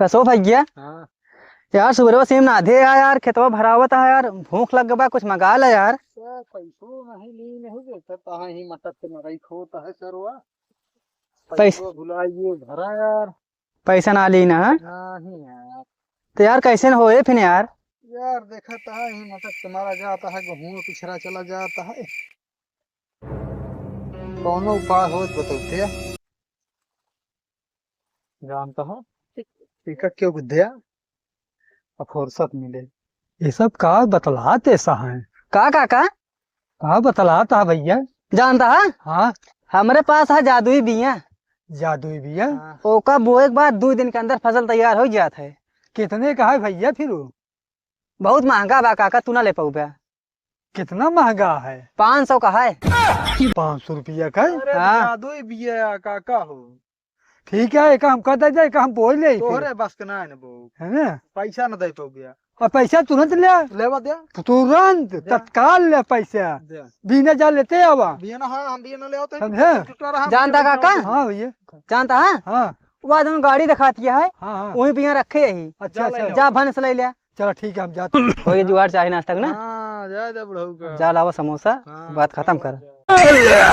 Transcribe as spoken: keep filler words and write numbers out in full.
कसो भैया? हाँ। यार, सुबह से नाधे आ यार, खेतवा भरावत है यार, भूख लग बा, कुछ मंगा ले यार। यार, पैसो नहीं ली, नहीं देता, कहाँ ही मटक के मरई खोत है सरवा। पैस- पैसो भुलाइए भरा यार। पैसा ना ली ना, हाँ? नहीं यार। तो यार, कैसे न होए फिर यार? यार, देखा तो है, ही मटक से मारा जाता है, गेहूं पिछड़ा चला जाता है। कौनो उपाय होत बतौते। जानता है, इका क्यों गुद्धिया? अब फुर्सत मिले। ये सब का बतलात ऐसा है? का, का, का? का बतलात है भैया? जानता है? हाँ। हमरे पास है जादुई बिया। जादुई बिया? हाँ। ओका बोए के बाद दो दिन के अंदर फसल तैयार हो जात है। कितने का है भैया फिर वो? बहुत महंगा बा काका, तू ना ले पउबे। कितना महंगा है? पाँच सौ का है। पाँच सौ रुपया का है? अरे हाँ। जादुई बिया काका हो। ठीक है, एक हम कह दे, एक हम बोल ले फिर। तोहरे बस के ना है ना बो। है ना? पैसा ना दे पउबे। और पैसा तुरंत ले। लेवा दे। तुरंत, दे। तत्काल ले पैसा। दे। बिना जा लेते आवा। बिया ना, हाँ, हम बिया ना ले आते। समझे? टुकड़ा रहा, जानता बिया काका? हाँ भैया। जानता है? हाँ। वो आदमी गाड़ी दिखाती है, हाँ, हाँ। वहीं बिया रखे यही। अच्छा, जा ले अच्छा। लो। जा भन से ले ले। चलो ठीक है, हम जाते हैं। कोई जुगाड़ चाहे ना आज तक ना। हाँ, जा, जा बुढ़ऊ का। जा लावा समोसा, हाँ, बात खत्म कर। जा।